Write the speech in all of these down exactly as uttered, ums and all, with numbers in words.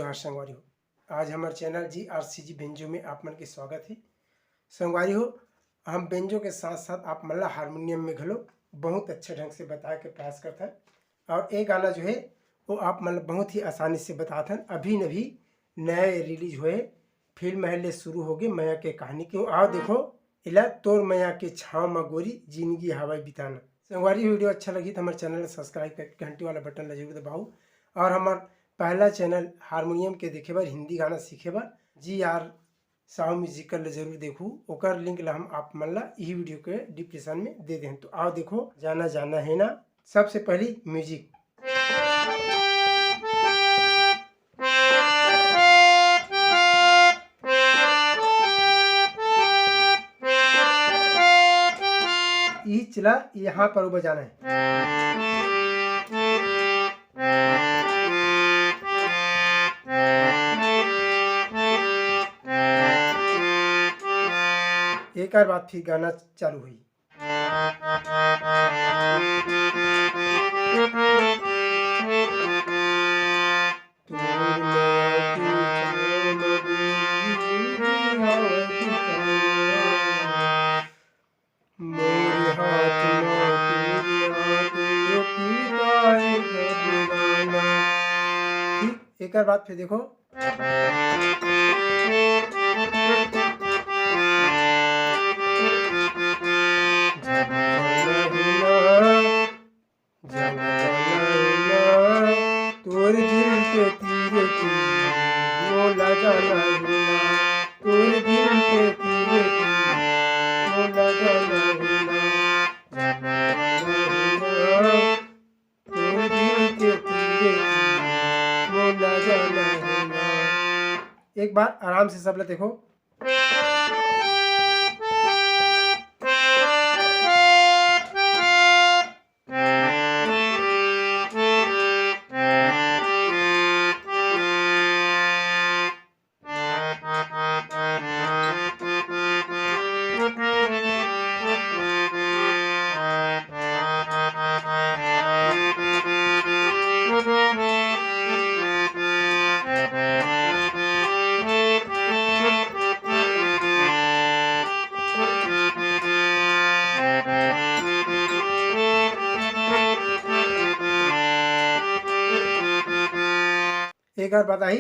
नमस्कार संगवारी हो, आज हमर चैनल जी आर सी जी बेंजो में आप मन के स्वागत है। संगवारी हो, हम बेंजो के साथ साथ आप मन ला हारमोनियम में घलो बहुत अच्छे ढंग से बताए के प्रयास करथन। और ये गाना जो है, वो आप मन ला बहुत ही आसानी से बतात हन। अभी नभी नया रिलीज होए फिल्म है ले शुरू होगे मया के कहानी के। आओ देखो, एला तोर मया के छाँव म गोरी जिंदगी हवय बिताना। संगवारी, वीडियो अच्छा लगही त हमर चैनल ला सब्सक्राइब करके घंटी वाला बटन ला जरूर दबाओ। और हमर पहला चैनल हारमोनियम के देखे बर, हिंदी गाना सीखे बर जी आर साहू म्यूजिकल ला जरूर देखू, ओकर लिंक ला हम आप मन ला इही वीडियो के डिस्क्रिप्शन में दे देहन। तो आओ देखो, जाना जाना है ना। सबसे पहली म्यूजिक, इही चला यहाँ पर बजाना है। एकर बाद फिर गाना चालू हुई। ठीक, एकर बाद फिर देखो, तोर दिल के तीरे तीर मोला जाना हे ना, तोर दिल के तीरे तीर मोला जाना हे ना, जाना हे ना, तोर दिल के तीरे तीर मोला जाना हे ना। एक बार आराम से सब ला देखो। एक बार बताही।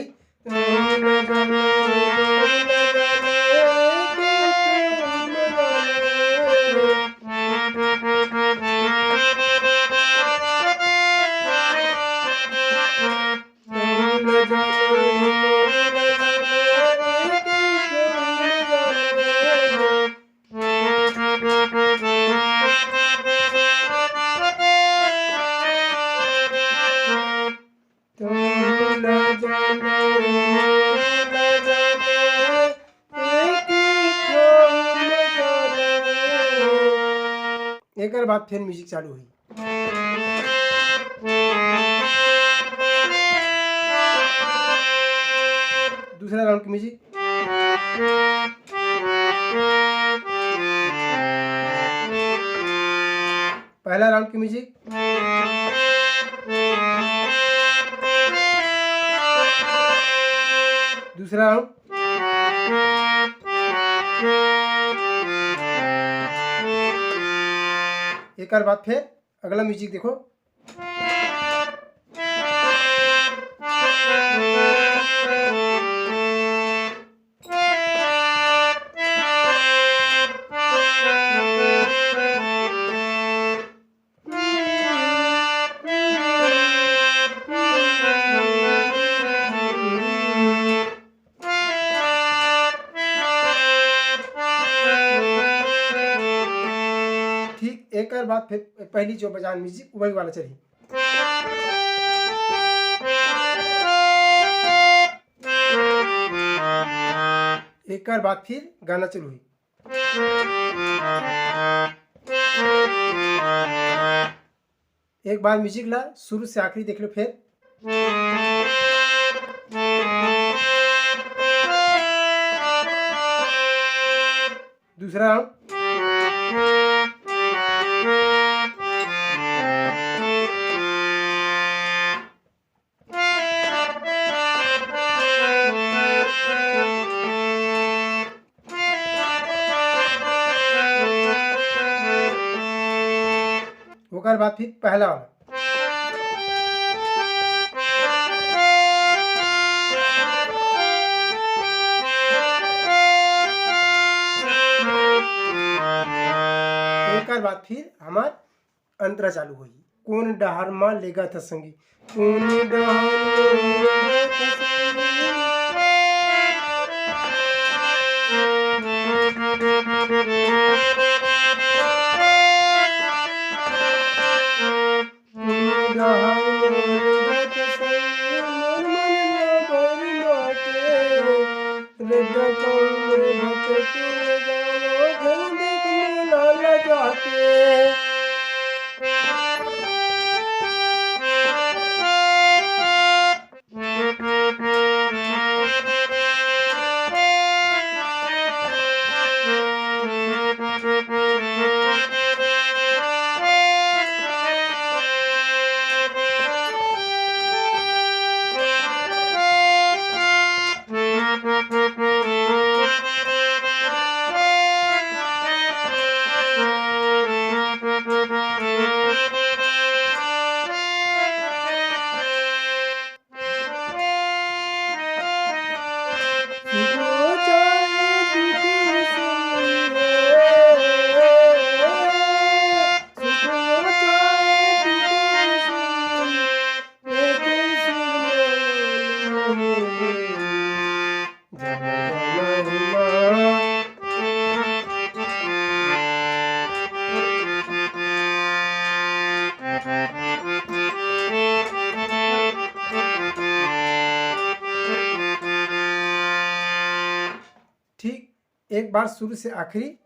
एकर बाद फिर म्यूजिक चालू हुई। दूसरा राउंड की म्यूजिक। पहला राउंड की म्यूजिक। दूसरा राउंड। एकर बाद फिर अगला म्यूजिक देखो। ठीक एकर बाद फिर पहली जो बजान म्यूजिक वही वाला चली। एकर बाद फिर गाना चालू हुई। एक बार म्यूजिक ला शुरू से आखिरी देख लो फिर। दूसरा राउंड। ओकर बाद फिर पहला वाला। एकर बाद फिर हमार अंतरा चालू होही। कोन डहर म लेगत ह संगी, कोन डहर म लेगत ह संगी। ठीक, एक बार शुरू से आखिरी।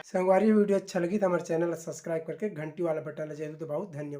संगवारी, video अच्छा लगी तो हमारे channel ला subscribe करके घंटी वाला button ला जरूर दबाओ। धन्यवाद।